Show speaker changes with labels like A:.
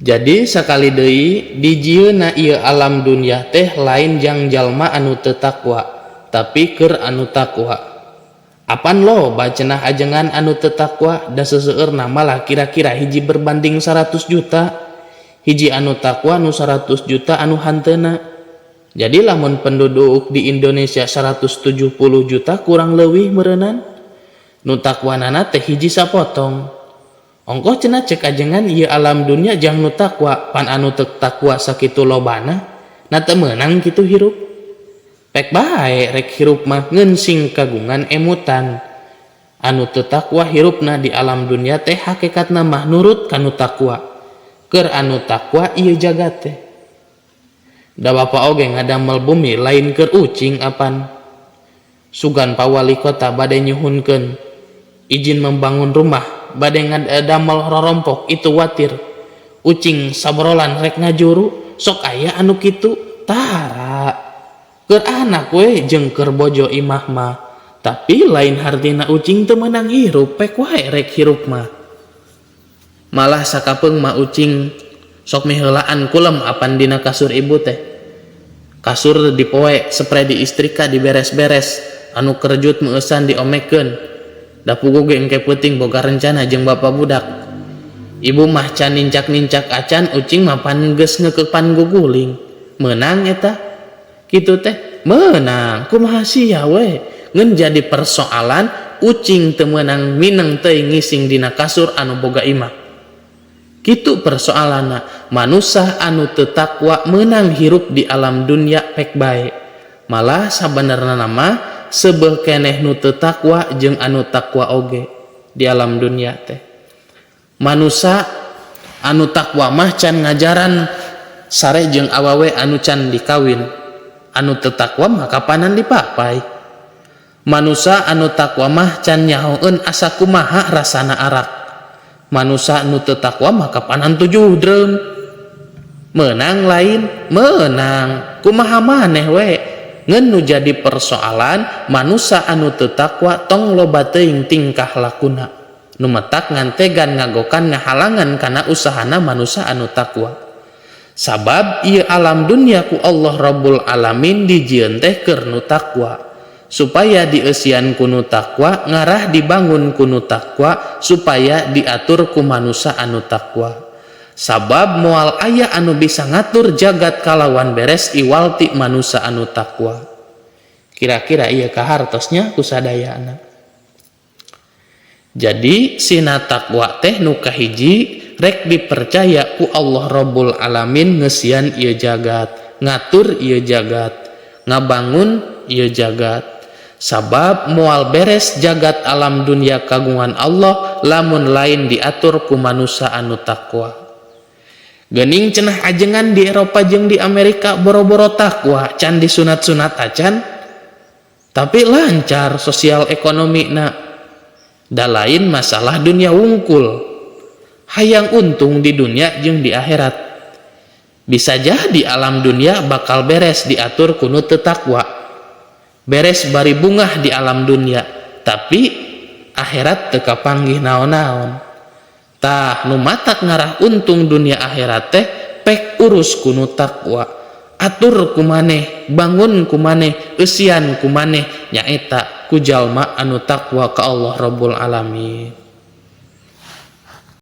A: Jadi sakali deui, dijieunna ieu alam dunya teh lain jang jalma anu teu takwa, tapi keur anu takwa. Apan loba cenah ajengan anu teu takwa? Da seseueurna malah kira-kira hiji berbanding 100 juta. Hiji anu takwa, nu 100 juta anu hanteuna. Jadi lamun penduduk di Indonesia 170 juta kurang leuwih meureunan, nu takwanana teh hiji sapotong. Ongkoh cenah cek ajengan ieu alam dunia jang nu takwa, pan anu teu takwa sakitu lobana na teu meunang kitu hirup. Pek bae rek hirup mah, ngeun sing kagungan emutan. Anu teu takwa hirupna di alam dunia teh hakikatna mah nurut kanu takwa. Keur anu takwa ieu jagat teh. Da bapa oge ngadamel bumi lain keur ucing apan. Sugan pa wali kota bade nyuhunkeun izin membangun rumah, bade ngadamel rorompok itu watir ucing sabrolan rek ngajuru. Sok aya anu kitu? Tara, keur anak we jeung keur bojo imah mah. Tapi lain hartina ucing teu meunang hirup, pek wae rek hirup mah. Malah sakapeung mah ucing sok miheulaan kulem apan dina kasur ibu teh. Kasur dipoe spray, diistrika, diberes-beres, anu kerjut meueusan diomekeun. Da puguh ge engke peuting boga rencana jeung bapa budak. Ibu mah can nincak-nincak acan, ucing mah pan geus ngeukepan guguling. Meunang eta kitu teh? Meunang. Kumaha sia we? Ngeun jadi persoalan, ucing teu meunang mineng teuing ngising dina kasur anu boga imah. Kitu persoalanna. Manusa anu teu takwa meunang hirup di alam dunia pek bae. Malah sabenerna mah seubeuh keneh nu teu takwa jeung anu takwa oge di alam dunia teh. Manusa anu takwa mah can ngajaran sare jeung awewe anu can dikawin. Anu teu takwa mah kapanan dipapai. Manusa anu takwa mah can nyahoeun asa kumaha rasana arak. Manusa nu teu takwa mah kapanan 7 drum. Meunang lain? Meunang. Kumaha maneh we? Ngeun nu jadi persoalan, manusa anu teu takwa tong loba teuing tingkah lakuna nu matak ngantegan, ngagokan, ngahalangan kana usahana manusa anu takwa. Sabab ieu alam dunia ku Allah Rabbul Alamin dijieun teh keur nu takwa, supaya dieusian ku nu takwa, ngarah dibangun ku nu takwa, supaya diatur ku manusa anu takwa. Sabab moal aya anu bisa ngatur jagat kalawan beres iwal ti manusa anu takwa. Kira-kira ieu kahartosnya ku sadayana. Jadi sina takwa teh nu kahiji, rek dipercaya ku Allah Rabbul Alamin ngeusian ieu jagat, ngatur ieu jagat, ngabangun ieu jagat. Sabab moal beres jagat alam dunia kagungan Allah lamun lain diatur ku manusa anu takwa. Gening cenah ajengan di Eropa jeung di Amerika boro-boro takwa, can disunat-sunat acan, tapi lancar sosial ekonomi na. Da lain masalah dunia wungkul, hayang untung di dunia jeung di akhirat. Bisa jadi alam dunia bakal beres diatur ku nu teu takwa, beres bari bungah di alam dunia, tapi akhirat teu kapanggih naon-naon. Tah, nu matak ngarah untung dunia akhirat teh pek urus ku nu takwa, atur ku maneh, bangun ku maneh, eusian ku maneh, nyaeta ku jalma anu takwa ka Allah Rabbul Alamin.